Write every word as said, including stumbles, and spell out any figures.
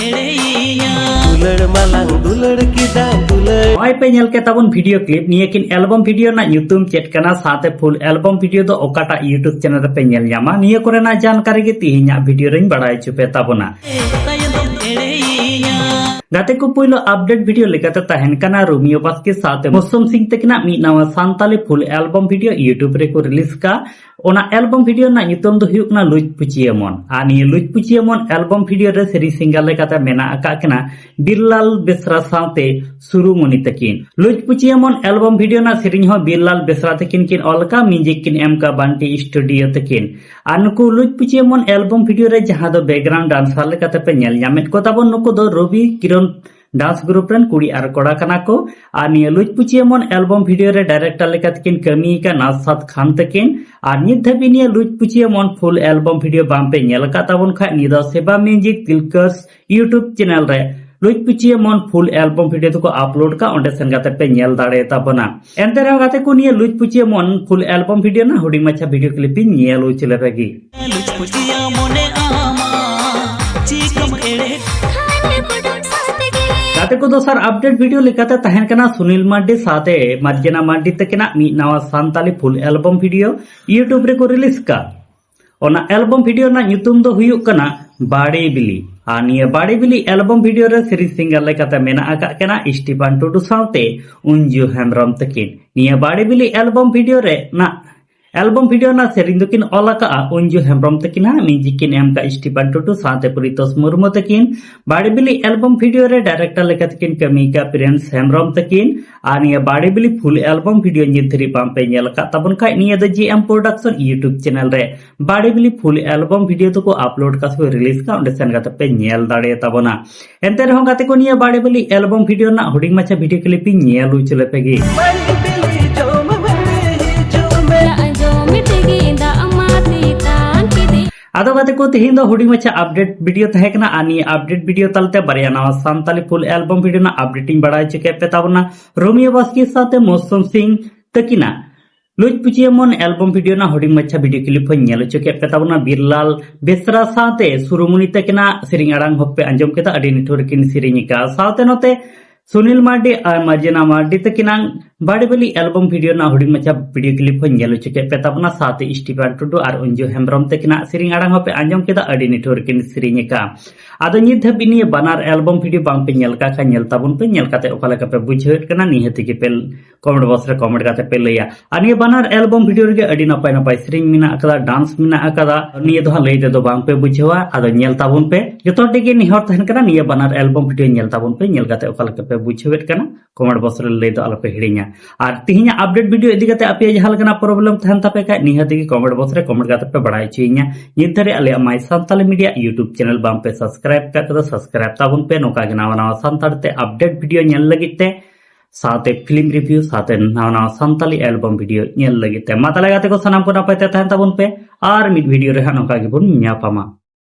ᱫᱩᱞᱟᱹᱲ ᱢᱟᱞᱟᱝ ᱫᱩᱞᱟᱹᱲ ᱠᱮᱫᱟ ᱫᱩᱞᱟᱹᱲ᱾ ᱱᱚᱜᱼᱚᱭ ᱯᱮ ᱧᱮᱞ ᱠᱮᱫ ᱛᱟᱵᱚᱱ video clip, ᱱᱤᱭᱟᱹ ᱠᱤᱱ album video ᱨᱮᱱᱟᱜ ᱧᱩᱛᱩᱢ ᱪᱮᱫ ᱠᱟᱱᱟ, ᱥᱟᱶᱛᱮ full album video ᱫᱚ ᱚᱠᱟᱴᱟᱜ YouTube channel ᱨᱮᱯᱮ ᱧᱮᱞ ᱧᱟᱢᱟ, ᱱᱤᱭᱟᱹ ᱠᱚᱨᱮᱱᱟᱜ ᱡᱟᱱᱠᱟᱨᱤ ᱜᱮ ᱛᱤᱦᱤᱧᱟᱜ video ᱨᱮᱧ ᱵᱟᱲᱟᱭ ᱦᱚᱪᱚ ᱯᱮ ᱛᱟᱵᱚᱱᱟ᱾ ᱜᱟᱛᱮ ᱠᱚ, ᱯᱩᱭᱞᱩ update video ᱞᱮᱠᱟᱛᱮ ᱛᱟᱦᱮᱱ ᱠᱟᱱᱟ ᱨᱳᱢᱤᱭᱳ ᱵᱟᱥᱠᱮ ᱥᱟᱶᱛᱮ ᱢᱳᱥᱚᱢ ᱥᱤᱝ ᱛᱟᱹᱠᱤᱱᱟᱜ ᱢᱤᱫ ᱱᱟᱣᱟ Santali full album video YouTube ᱨᱮᱠᱚ release ᱠᱟᱜ᱾ ᱚᱱᱟ album video ᱨᱮᱱᱟᱜ ᱧᱩᱛᱩᱢ ᱫᱚ ᱦᱩᱭᱩᱜ ᱠᱟᱱᱟ ᱞᱩᱡᱽ ᱯᱩᱪᱤᱭᱟᱹ ᱢᱚᱱ᱾ ᱟᱨ ᱱᱤᱭᱟᱹ ᱞᱩᱡᱽ ᱯᱩᱪᱤᱭᱟᱹ ᱢᱚᱱ album video ᱨᱮ ᱥᱮᱨᱮᱧ singer ᱞᱮᱠᱟᱛᱮ ᱢᱮᱱᱟᱜ ᱟᱠᱟᱫ ᱠᱤᱱᱟ ᱵᱤᱨᱞᱟᱞ ᱵᱮᱥᱨᱟ ᱥᱟᱶᱛᱮ ᱥᱩᱨᱩᱢᱚᱱᱤ ᱛᱟᱹᱠᱤᱱ᱾ ᱞᱩᱡᱽ ᱯᱩᱪᱤᱭᱟᱹ ᱢᱚᱱ album video ᱨᱮᱱᱟᱜ ᱥᱮᱨᱮᱧ ᱦᱚᱸ ᱵᱤᱨᱞᱟᱞ ᱵᱮᱥᱨᱟ ᱛᱟᱹᱠᱤᱱ ᱠᱤᱱ ᱚᱞ ᱟᱠᱟᱫ, music ᱠᱤᱱ ᱮᱢ ᱟᱠᱟᱫ ᱵᱟᱱᱴᱤ ᱥᱴᱩᱰᱤᱭᱳ ᱛᱟᱹᱠᱤᱱ᱾ ᱟᱨ ᱱᱩᱠᱩ ᱞᱩᱡᱽ ᱯᱩᱪᱤᱭᱟᱹ ᱢᱚᱱ album video ᱨᱮ ᱡᱟᱦᱟᱸ ᱫᱚ background dancer ᱞᱮᱠᱟᱛᱮ ᱯᱮ ᱧᱮᱞ ᱧᱟᱢᱮᱫ ᱠᱚ ᱛᱟᱵᱚᱱ, ᱱᱩᱠᱩ ᱫᱚ ᱨᱚᱵᱤ ᱠᱤᱨᱚᱱ dance group ᱨᱮᱱ ᱠᱩᱲᱤ ᱟᱨ ᱠᱚᱲᱟ ᱠᱟᱱᱟ ᱠᱚ᱾ ᱟᱨ ᱱᱤᱭᱟᱹ ᱞᱩᱡᱽ ᱯᱩᱪᱤᱭᱟᱹ ᱢᱚᱱ album video ᱨᱮ director ᱞᱮᱠᱟᱛᱮ ᱠᱤᱱ ᱠᱟᱹᱢᱤ ᱟᱠᱟᱫ ᱱᱟᱥᱟᱫ ᱠᱷᱟᱱ ᱛᱟᱹᱠᱤᱱ᱾ ᱟᱨ ᱱᱤᱛ ᱫᱷᱟᱹᱵᱤᱡ ᱱᱤᱭᱟᱹ ᱞᱩᱡᱽ ᱯᱩᱪᱤᱭᱟᱹ ᱢᱚᱱ full album video ᱵᱟᱝ ᱯᱮ ᱧᱮᱞ ᱟᱠᱟᱫ ᱛᱟᱵᱚᱱ ᱠᱷᱟᱡ, ᱱᱤᱭᱟᱹ ᱫᱚ ᱥᱮᱵᱟ Music Tilkers YouTube channel ᱨᱮ ᱞᱩᱡᱽ ᱯᱩᱪᱤᱭᱟᱹ ᱢᱚᱱ full album video ᱫᱚᱠᱚ upload ᱠᱟᱜ, ᱚᱸᱰᱮ ᱥᱮᱱ ᱠᱟᱛᱮ ᱯᱮ ᱧᱮᱞ ᱫᱟᱲᱮ ᱛᱟᱵᱚᱱᱟ᱾ ᱮᱱᱛᱮ ᱨᱮᱦᱚᱸ ᱜᱟᱛᱮ ᱠᱚ, ᱱᱤᱭᱟᱹ ᱞᱩᱡᱽ ᱯᱩᱪᱤᱭᱟᱹ ᱢᱚᱱ full album video ᱨᱮᱱᱟᱜ ᱦᱩᱰᱤᱧ ᱢᱟᱪᱷᱟ video clip ᱤᱧ ᱧᱮᱞ ᱦᱚᱪᱚ ᱞᱮᱯᱮ ᱜᱮ᱾ ᱞᱩᱡᱽ ᱯᱩᱪᱤᱭᱟᱹ ᱢᱚᱱᱮ ᱟᱢᱟ ᱪᱤᱠᱟᱹᱢ ᱮᱲᱮ᱾ ᱜᱟᱛᱮ ᱠᱚ, ᱫᱚᱥᱟᱨ update video ᱞᱮᱠᱟᱛᱮ ᱛᱟᱦᱮᱱ ᱠᱟᱱᱟ ᱥᱩᱱᱤᱞ ᱢᱟᱨᱰᱤ ᱥᱟᱶᱛᱮ ᱢᱟᱨᱡᱮᱱᱟ ᱢᱟᱨᱰᱤ ᱛᱟᱹᱠᱤᱱᱟᱜ ᱢᱤᱫ ᱱᱟᱣᱟ Santali full album video YouTube ᱨᱮᱠᱚ release ᱠᱟᱜ᱾ ᱚᱱᱟ album video ᱨᱮᱱᱟᱜ ᱧᱩᱛᱩᱢ ᱫᱚ ᱦᱩᱭᱩᱜ ᱠᱟᱱᱟ ᱵᱟᱲᱮ ᱵᱤᱞᱤ᱾ ᱟᱨ ᱱᱤᱭᱟᱹ ᱵᱟᱲᱮ ᱵᱤᱞᱤ album video ᱨᱮ ᱥᱮᱨᱮᱧ singer ᱞᱮᱠᱟᱛᱮ ᱢᱮᱱᱟᱜ ᱟᱠᱟᱫ ᱠᱤᱱᱟ ᱥᱴᱤᱯᱷᱟᱱ ᱴᱩᱰᱩ ᱥᱟᱶᱛᱮ ᱩᱧᱡᱩ ᱦᱮᱢᱵᱨᱚᱢ ᱛᱟᱹᱠᱤᱱ᱾ ᱱᱤᱭᱟᱹ ᱵᱟᱲᱮ ᱵᱤᱞᱤ album video ᱨᱮᱱᱟᱜ album video ᱨᱮᱱᱟᱜ ᱥᱮᱨᱮᱧ ᱫᱚᱠᱤᱱ ᱚᱞ ᱟᱠᱟᱫᱼᱟ ᱩᱧᱡᱩ ᱦᱮᱢᱵᱨᱚᱢ ᱛᱟᱹᱠᱤᱱᱟᱜ, music ᱠᱤᱱ ᱮᱢ ᱟᱠᱟᱫ ᱥᱴᱤᱯᱷᱟᱱ ᱴᱩᱰᱩ ᱥᱟᱶᱛᱮ ᱯᱨᱤᱛᱳᱥ ᱢᱩᱨᱢᱩ ᱛᱟᱹᱠᱤᱱ᱾ ᱵᱟᱲᱮ ᱵᱤᱞᱤ album video ᱨᱮ director ᱞᱮᱠᱟᱛᱮ ᱠᱤᱱ ᱠᱟᱹᱢᱤ ᱟᱠᱟᱫ ᱯᱨᱤᱱᱥ ᱦᱮᱢᱵᱨᱚᱢ ᱛᱟᱹᱠᱤᱱ᱾ ᱟᱨ ᱱᱤᱭᱟᱹ ᱵᱟᱲᱮ ᱵᱤᱞᱤ full album video ᱱᱤᱛ ᱫᱷᱟᱹᱨᱤᱡ ᱵᱟᱝ ᱯᱮ ᱧᱮᱞ ᱟᱠᱟᱫ ᱛᱟᱵᱚᱱ ᱠᱷᱟᱡ, ᱱᱤᱭᱟᱹ ᱫᱚ G M Production YouTube channel ᱨᱮ ᱵᱟᱲᱮ ᱵᱤᱞᱤ full album video ᱫᱚᱠᱚ upload ᱠᱟᱜ ᱥᱮ ᱠᱚ release ᱠᱟᱜ, ᱚᱸᱰᱮ ᱥᱮᱱ ᱠᱟᱛᱮ ᱯᱮ ᱧᱮᱞ ᱫᱟᱲᱮᱭᱟ ᱛᱟᱵᱚᱱᱟ᱾ ᱮᱱᱛᱮ ᱨᱮᱦᱚᱸ ᱜᱟᱛᱮ ᱠᱚ, ᱱᱤᱭᱟᱹ ᱵᱟᱲᱮ ᱵᱤᱞᱤ album video ᱨᱮᱱᱟᱜ ᱦᱩᱰᱤᱧ ᱢᱟᱪᱷᱟ video clip ᱤᱧ ᱧᱮᱞ ᱦᱚᱪᱚ ᱞᱮᱯᱮ ᱜᱮ᱾ ᱫᱟᱜ ᱡᱚᱢ ᱛᱮᱜᱮ ᱫᱟᱜ ᱢᱟ ᱛᱮᱛᱟᱝ ᱠᱮᱫᱮ᱾ ᱟᱫᱚ ᱜᱟᱛᱮ ᱠᱚ, ᱛᱮᱦᱮᱧ ᱫᱚ ᱦᱩᱰᱤᱧ ᱢᱟᱪᱷᱟ update video ᱛᱟᱦᱮᱸ ᱠᱟᱱᱟ, ᱟᱨ ᱱᱤᱭᱟᱹ update video ᱛᱟᱞᱟᱛᱮ ᱵᱟᱨᱭᱟ ᱱᱟᱣᱟ ᱥᱟᱱᱛᱟᱞᱤ full album video ᱨᱮᱱᱟᱜ update ᱤᱧ ᱵᱟᱲᱟᱭ ᱦᱚᱪᱚ ᱠᱮᱫ ᱯᱮ ᱛᱟᱵᱚᱱᱟ ᱨᱳᱢᱤᱭᱳ ᱵᱟᱥᱠᱮ ᱥᱟᱶᱛᱮ ᱢᱳᱥᱚᱢ ᱥᱤᱝ ᱛᱟᱹᱠᱤᱱᱟᱜ ᱞᱩᱡ ᱯᱩᱪᱤᱭᱟᱹ ᱢᱚᱱ ᱮᱞᱵᱚᱢ ᱵᱷᱤᱰᱤᱭᱳ ᱨᱮᱱᱟᱜ ᱦᱩᱰᱤᱧ ᱢᱟᱪᱷᱟ ᱵᱷᱤᱰᱤᱭᱳ ᱠᱞᱤᱯ ᱦᱚᱸᱧ ᱧᱮᱞ ᱦᱚᱪᱚ ᱠᱮᱫ ᱯᱮ ᱛᱟᱵᱚᱱᱟ᱾ ᱵᱤᱨᱞᱟᱞ ᱵᱮᱥᱨᱟ ᱥᱟᱶᱛᱮ ᱥᱩᱨᱩᱢᱩᱱᱤ ᱛᱟᱹᱠᱤᱱᱟᱜ ᱥᱮᱨᱮᱧ ᱟᱲᱟᱝ ᱦᱚᱸᱯᱮ ᱟᱸᱡᱚᱢ ᱠᱮᱫᱟ, ᱟᱹᱰᱤ ᱱᱤᱴᱷᱩᱨ ᱠᱤᱱ ᱥᱮᱨᱮᱧ ᱟᱠᱟᱫᱼᱟ᱾ ᱥᱟᱶᱛᱮ ᱱᱚᱛᱮ ᱥᱩᱱᱤᱞ ᱢᱟᱨᱰᱤ ᱟᱨ ᱢᱟᱨᱡᱤᱱᱟ ᱢᱟᱨᱰᱤ ᱛᱟᱹᱠᱤᱱᱟᱜ ᱵᱟᱲᱮᱵᱟᱹᱞᱤ ᱮᱞᱵᱚᱢ ᱵᱷᱤᱰᱤᱭᱳ ᱨᱮᱱᱟᱜ ᱦᱩᱰᱤᱧ ᱢᱟᱪᱷᱟ ᱵᱷᱤᱰᱤᱭᱳ ᱠᱞᱤᱯ ᱦᱚᱸᱧ ᱧᱮᱞ ᱦᱚᱪᱚ ᱠᱮᱫ ᱯᱮ ᱛᱟᱵᱚᱱᱟ᱾ ᱥᱟᱶᱛᱮ ᱥᱴᱤᱯᱷᱟᱱ ᱴᱩᱰᱩ ᱟᱨ ᱚᱧᱡᱩ ᱦᱮᱢᱵᱨᱚᱢ ᱛᱟᱹᱠᱤᱱᱟᱜ ᱥᱮᱨᱮᱧ ᱟᱲᱟᱝ ᱦᱚᱸᱯᱮ ᱟᱸᱡᱚᱢ ᱠᱮᱫᱟ, ᱟᱹᱰᱤ ᱱᱤᱴᱷᱩᱨ ᱠᱤᱱ ᱥᱮᱨᱮᱧ ᱟᱠᱟᱫᱼᱟ᱾ ᱟᱫᱚ ᱱᱤᱛ ᱫᱷᱟᱹᱵᱤᱡ ᱱᱤᱭᱟᱹ ᱵᱟᱱᱟᱨ ᱮᱞᱵᱚᱢ ᱵᱷᱤᱰᱤᱭᱳ ᱵᱟᱝ ᱯᱮ ᱧᱮᱞ ᱠᱟᱜ ᱠᱷᱟᱱ ᱧᱮᱞ ᱛᱟᱵᱚᱱ ᱯᱮ, ᱧᱮᱞ ᱠᱟᱛᱮ ᱚᱠᱟ ᱞᱮᱠᱟ ᱯᱮ ᱵᱩᱡᱷᱟᱹᱣᱮᱫ ᱠᱟᱱᱟ ᱱᱤᱦᱟᱹᱛ ᱜᱮ ᱯᱮ ᱠᱚᱢᱮᱱᱴ ᱵᱚᱠᱥ ᱨᱮ ᱠᱚᱢᱮᱱᱴ ᱠᱟᱛᱮ ᱯᱮ ᱞᱟᱹᱭᱟ᱾ ᱟᱨ ᱱᱤᱭᱟᱹ ᱵᱟᱱᱟᱨ ᱮᱞᱵᱚᱢ ᱵᱷᱤᱰᱤᱭᱳ ᱨᱮᱜᱮ ᱟᱹᱰᱤ ᱱᱟᱯᱟᱭ ᱱᱟᱯᱟᱭ ᱥᱮᱨᱮᱧ ᱢᱮᱱᱟᱜ ᱟᱠᱟᱫᱟ, ᱰᱟᱱᱥ ᱢᱮᱱᱟᱜ ᱟᱠᱟᱫᱟ᱾ ᱱᱤᱭᱟᱹ ᱫᱚ ᱦᱟᱸᱜ ᱞᱟᱹᱭ ᱛᱮᱫᱚ ᱵᱟᱝ ᱯᱮ ᱵᱩᱡᱷᱟᱹᱣᱟ, ᱟᱫᱚ ᱧᱮᱞ ᱛᱟᱵᱚᱱ ᱯᱮ᱾ ᱡᱚᱛᱚ ᱦᱚᱲ ᱴᱷᱮᱱ ᱜᱮ ᱱᱮᱦᱚᱨ ᱛᱟᱦᱮᱱ ᱠᱟᱱᱟ, ᱱᱤᱭᱟᱹ ᱵᱟᱱᱟᱨ ᱮᱞᱵᱚᱢ ᱵᱷᱤᱰᱤᱭᱳ ᱧᱮᱞ ᱛᱟᱵᱚᱱ ᱯᱮ, ᱧᱮᱞ ᱠᱟᱛᱮ ᱚᱠᱟ ᱞᱮᱠᱟ ᱯᱮ ᱵᱩᱡᱷᱟᱹᱣᱮᱫ ᱠᱟᱱᱟ ᱠᱚᱢᱮᱱᱴ ᱵᱚᱠᱥ ᱨᱮ ᱞᱟᱹᱭ ᱫᱚ ᱟᱞᱚ ᱯᱮ ᱦᱤᱲᱤᱧᱟ᱾ ᱟᱨ ᱛᱤᱦᱤᱧᱟᱜ ᱟᱯᱰᱮᱴ ᱵᱷᱤᱰᱤᱭᱳ ᱤᱫᱤ ᱠᱟᱛᱮ ᱟᱯᱮᱭᱟᱜ ᱡᱟᱦᱟᱸ ᱞᱮᱠᱟᱱᱟᱜ ᱯᱨᱚᱵᱞᱮᱢ ᱛᱟᱦᱮᱱ ᱛᱟᱯᱮ ᱠᱷᱟᱡ ᱱᱤᱦᱟᱹᱛ ᱜᱮ ᱠᱚᱢᱮᱱᱴ ᱵᱚᱠᱥ ᱨᱮ ᱠᱚᱢᱮᱱᱴ ᱠᱟᱛᱮ ᱯᱮ ᱵᱟᱲᱟᱭ ᱦᱚᱪᱚᱭᱤᱧᱟ᱾ ᱱᱤᱛ ᱫᱷᱟᱹᱨᱤᱡ ᱟᱞᱮᱭᱟᱜ ᱢᱟᱭ ᱥᱟᱱᱛᱟᱞᱤ ᱢᱤᱰᱤᱭᱟ YouTube ᱪᱮᱱᱮᱞ ᱵᱟᱝ ᱯᱮ ᱥᱟᱵᱥᱠᱨᱟᱭᱤᱵ ᱠᱟᱜ ᱠᱷᱟᱡ ᱫᱚ ᱥᱟᱵᱥᱠᱨᱟᱭᱤᱵ ᱛᱟᱵᱚᱱ ᱯᱮ, ᱱᱚᱝᱠᱟ ᱜᱮ ᱱᱟᱣᱟ ᱱᱟᱣᱟ ᱥᱟᱱᱛᱟᱲ ᱛᱮ ᱟᱯᱰᱮᱴ ᱵᱷᱤᱰᱤᱭᱳ ᱧᱮᱞ ᱞᱟᱹᱜᱤᱫ ᱛᱮ, ᱥᱟᱶᱛᱮ ᱯᱷᱤᱞᱢ ᱨᱤᱵᱷᱤᱭᱩ, ᱥᱟᱶᱛᱮ ᱱᱟᱣᱟ ᱱᱟᱣᱟ ᱥᱟᱱᱛᱟᱞᱤ ᱮᱞᱵᱚᱢ ᱵᱷᱤᱰᱤᱭᱳ ᱧᱮᱞ ᱞᱟᱹᱜᱤᱫ ᱛᱮ᱾ ᱢᱟ ᱛᱟᱦᱞᱮ ᱜᱟᱛᱮ ᱠᱚ, ᱥᱟᱱᱟᱢ ᱠᱚ ᱱᱟᱯᱟᱭ ᱛᱮ ᱛᱟᱦᱮᱱ ᱛᱟᱵᱚᱱ ᱯᱮ, ᱟᱨ ᱢᱤᱫ ᱵᱷᱤᱰᱤᱭᱳ ᱨᱮ ᱦᱟᱸᱜ ᱱᱚᱝᱠᱟ ᱜᱮᱵᱚᱱ ᱧᱟᱯᱟᱢᱟ᱾